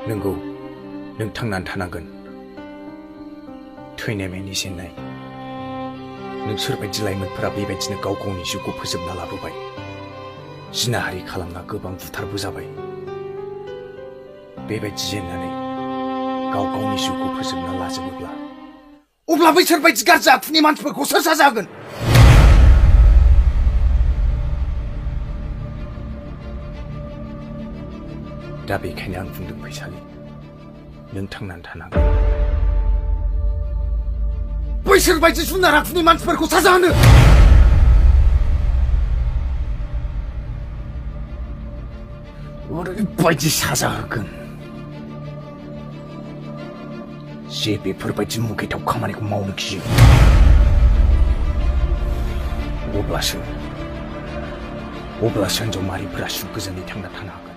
नोंगौ नों थांनानै थानांगोन थैनाय मेनि जेननाय नोंसोर बायदि लाइमोनफोरा बेबायदिनो गाव गावनि जिउखौ फोजोबना लाबोबाय जिनाहारि खालामना गोबां बुथारबोजाबाय बेबायदि जेननानै गाव गावनि जिउखौ फोजोबना लाजोबोब्ला अब्ला बैसोर बायदि गाज्रि आखुनि मानसिफोरखौ सोर साजा होगोन दा बेखायनो आं बुंदों फैसालि नों थांनानै थानांगोन बैसोर बायदि जुनार आखुनि मानसिफोरखौ साजा होनो ओरैबायदि साजा होगोन जे बेफोरबायदि मुगैथाव खामानिखौ मावनो गियो अब्लासो हिनजाव माहारिफोरा सुख गोजोनै थांना थानो हागोन